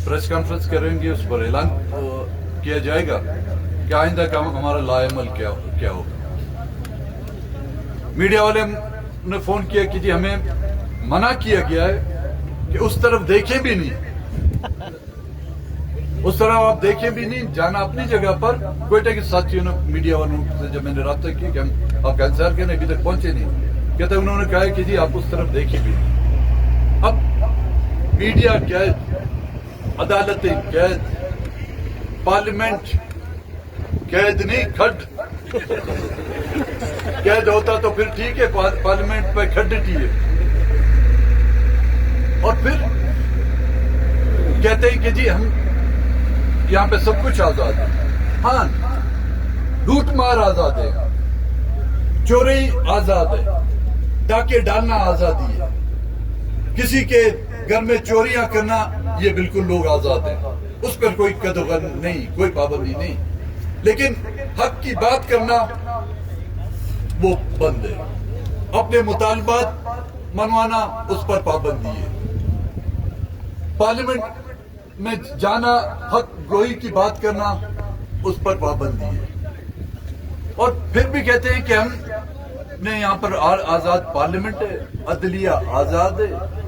پریس کانفرنس کریں گے، اس پر اعلان کیا جائے گا کہ آئندہ کا ہمارا لائحہ عمل کیا کیا ہوگا۔ میڈیا والے نے فون کیا کہ جی ہمیں منع کیا گیا ہے کہ اس طرف دیکھیں بھی نہیں، اس طرح آپ دیکھیں بھی نہیں، جانا اپنی جگہ پر۔ کوئٹہ کے ساتھیوں نے، میڈیا والوں سے جب میں نے رابطہ کیا کہ ہم آپ کا انتظار کریں، ابھی تک پہنچے نہیں، کہتے انہوں نے کہا کہ جی آپ اس طرف دیکھیں بھی نہیں۔ اب میڈیا قید، عدالتیں قید، پارلیمنٹ قید نہیں، کھڈ۔ قید ہوتا تو پھر ٹھیک ہے، پار-، پارلیمنٹ پہ کھڈ ٹی ہے۔ اور پھر کہتے ہیں کہ جی ہم یہاں پہ سب کچھ آزاد ہے۔ ہاں، لوٹ مار آزاد ہے، چوری آزاد ہے، ڈاکے ڈالنا آزادی ہے، کسی کے گھر میں چوریاں کرنا، یہ بالکل لوگ آزاد ہیں، اس پر کوئی قدغن نہیں، کوئی پابندی نہیں۔ لیکن حق کی بات کرنا وہ بند ہے، اپنے مطالبات منوانا اس پر پابندی ہے، پارلیمنٹ میں جانا، حق گوئی کی بات کرنا، اس پر پابندی ہے۔ اور پھر بھی کہتے ہیں کہ ہم نے یہاں پر آ-، آزاد پارلیمنٹ ہے، عدلیہ آزاد ہے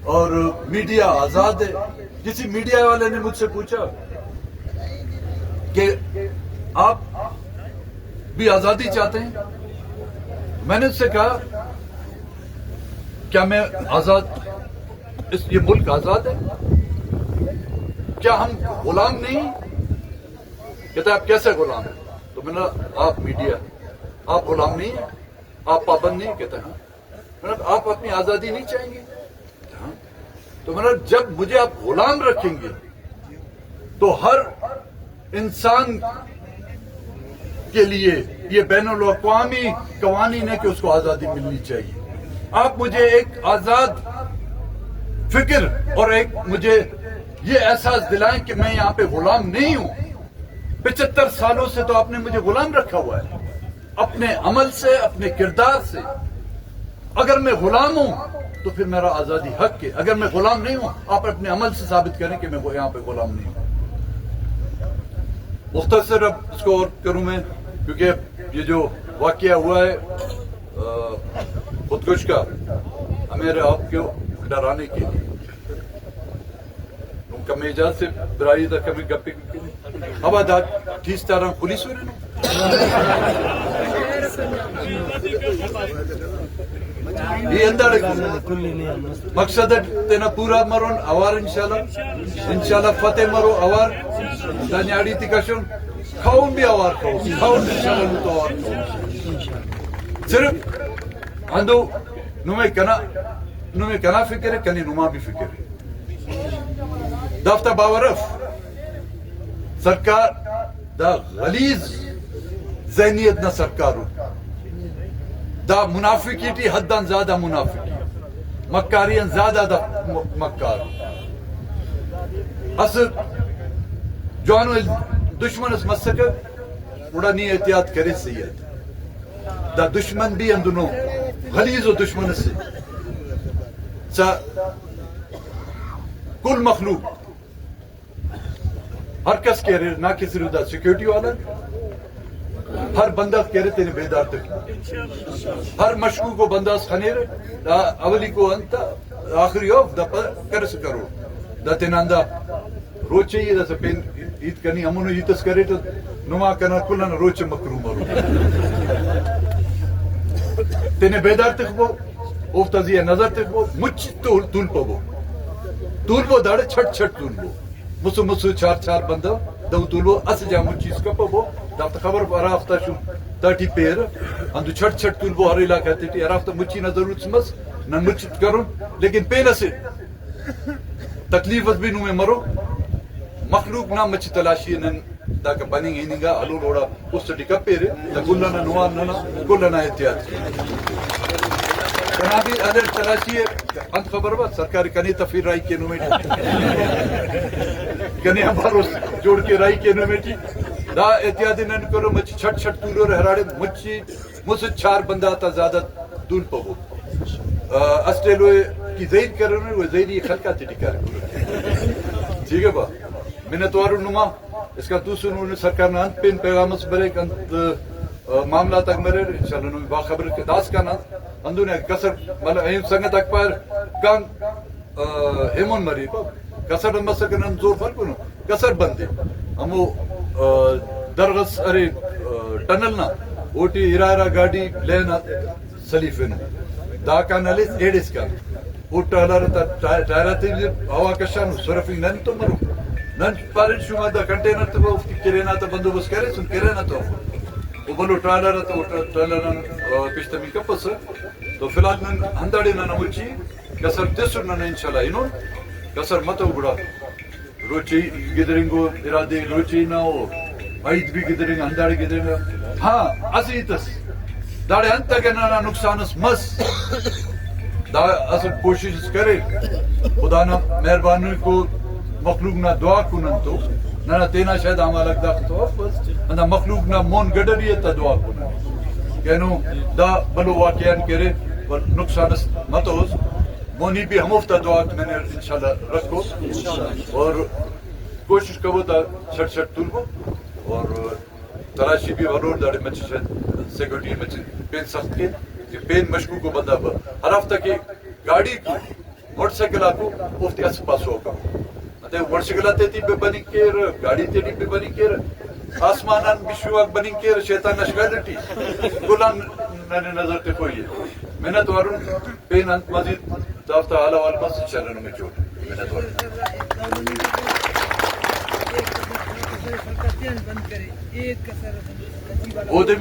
اور میڈیا آزاد ہے۔ کسی میڈیا والے نے مجھ سے پوچھا کہ آپ بھی آزادی چاہتے ہیں؟ میں نے اس سے کہا، کیا میں آزاد، اس، یہ ملک آزاد ہے؟ کیا ہم غلام نہیں؟ کہتا ہے، آپ کیسے غلام ہیں؟ تو میں نے کہا، آپ میڈیا، آپ غلام نہیں ہیں، آپ پابند نہیں ہیں؟ کہتا ہے، ہاں۔ میں نے کہا، آپ اپنی آزادی نہیں چاہیں گے؟ ہاں۔ تو میں نے کہا، جب مجھے آپ غلام رکھیں گے تو ہر انسان کے لیے یہ بین الاقوامی قوانین ہے کہ اس کو آزادی ملنی چاہیے۔ آپ مجھے ایک آزاد فکر اور ایک مجھے یہ احساس دلائیں کہ میں یہاں پہ غلام نہیں ہوں۔ پچہتر سالوں سے تو آپ نے مجھے غلام رکھا ہوا ہے، اپنے عمل سے، اپنے کردار سے۔ اگر میں غلام ہوں تو پھر میرا آزادی حق ہے، اگر میں غلام نہیں ہوں، آپ اپنے عمل سے ثابت کریں کہ میں یہاں پہ غلام نہیں ہوں۔ مختصر اب اس کو اور کروں میں، کیونکہ یہ جو واقعہ ہوا ہے، آ، خودکش کا، ہمیں آپ کو ڈرانے کے لیے۔ نوں کمے اجازت سے برائی دا کمے گپے کنیں۔ ابا دا ٹیس تاراں پولیس ورنو۔ یہ اندر مقصد تینا پورا مرون اوار انشاءاللہ۔ انشاءاللہ فتح مرو اوار۔ دا نیاڑی تی کشن کھاؤن بھی اوار کھاؤن۔ کھاؤن انشاءاللہ نو تو اوار کھاؤن۔ صرف اندو نمے کنا، نمے کنا فکر ہے، کنے نما بھی فکر ہے۔ دافتا باور اف سرکار دا غلیظ ذہنیت نا سرکار ہو۔ دا منافقی ٹی حداں زیادہ منافقی، مکاری ان زیادہ دا م-، مکار۔ اس جوانو دشمن اس مسکہ، گڑا نی احتیاط کرے سید۔ دا دشمن بھی اندنو غلیظ و دشمن اسے۔ سا کل مخلوق، ہر کس کہ ارے، نہ کہ صرف دا سیکیورٹی والا، ہر بندغ کہ ارے تینے بیدار تک، ہر مشکوک و بندغ اس خنیر، دا اولی کو انت، آخری اوف، دا پر کرس کرو، دا تینا اندا روچے ای داسہ پین ہیت کنی، ہمونو ہیت اس کریٹ، نما کنا کلان روچ مکرو مرو۔ تینے بیدار تخبو، اوفتا زی نظر تخبو، مچ تو تول پبو۔ تول بو داڑے چھٹ چھٹ تول بو۔ مسو مسو چار چار بندہ دو تول بو، اس جا مچ اس کپبو، دافتا خبر ہرا ہفتہ شو، تاٹی پیر، اندو چھٹ چھٹ تول بو ہر علاقہ تیٹی، ہرا ہفتہ مچی نا ضرورت مس، نن مچ کرن، لیکن پین اسے تکلیف اس بھی نوے مرو، مخلوق نا مچ تلاشی نن داکا بننگ ہننگا ہلو لوڑا است ٹی کپیرے، دا کلنا نوار ننا، کلنا احتیاط کی۔ کنا بھی ادر تلاشی ہے، انت خبر با، سرکار کنے تفیر رائی کے نومیٹی۔ کنے ہمارو جوڑ کے رائی کے نومیٹی۔ دا احتیاط نن کرو، مچ چھٹ چھٹ تولو رہراڑے، مچی مسو چار بندہ تا زیادہ دول پبو۔ آ، اسٹ ایلوے کی زہیر کرنے، وہ زہیری خلقہ تیٹی کار کرو۔ ٹھیک ہے با، منت وارو نما، اس کا تو سنو نے سرکار نے انت پین پیغام اس برے کنت، آ، معاملہ تک مرے، انشاءاللہ نو باخبر کے داس کا نا، اندو نے کسر، مطلب، ایم سنگت اکبر کان، آ، ہیمون مری، کسر مسکن ہم زور فر کنو، کسر بندے۔ ہمو، آ، درغس ارے، آ، ٹنل نا، اوٹی ارا ارا گاڑی لینا۔ سلیف انت۔ داکان ہلیس ایڑ اسکان۔ او ٹرالر تا ٹا-، ٹائر تے ہوا کشان، سرفی نن تو مرو۔ نن پارن شما دا کنٹینر تو افتی کرینا تا بندوبست کرے سن کرینا تو۔ او بلو ٹرالر تو ٹر-، ٹرالر، آ، پشت می کپس۔ تو فی الحال نن ہنداڑے نن امچی کسر تسر نن انشاءاللہ انون کسر متو گڑا۔ روچی گدرنگ و ارادے روچی نہ ہو، عید بھی گدرنگ، ہنداڑے گدرنگ۔ ہاں، اسیتس۔ داڑے انت کہ ننا نقصان اس مس۔ دا اصل کوشش اس کرے۔ خدا نا مہربانی کو مخلوق نا دعا کنن تو۔ ننا تینا شاید اعمال اگداخت تو بس۔ اندا مخلوق نا مون گڈری تا دعا کنن۔ کینو دا بلو واقعان کرے، پر نقصان اس متوس۔ مونی بھی ہموفتا دعا کنن انشاءاللہ رکھو۔ اور کوشش کبو تا چھٹ چھٹ تلبو اور تلاشی بھی ولور داڑے مچ سیکورٹی مچ پین سخت کے کہ پین مشکوک کو بندہ بر ہر ہفتہ کے گاڑی کو موٹر سائیکل کو افتی اس پاسو کا اتے موٹر سائیکل تے تی بے بنی کیر گاڑی تے تی بے بنی کیر آسمان ان بشواک بنی کیر شیطان نشگا دٹی گلان ننے نظر تے کوئی ہے محنت وارون پین انت مزید دافتا حال احوال مس انشاءاللہ نمے جوڑ۔ منت وار۔ او دے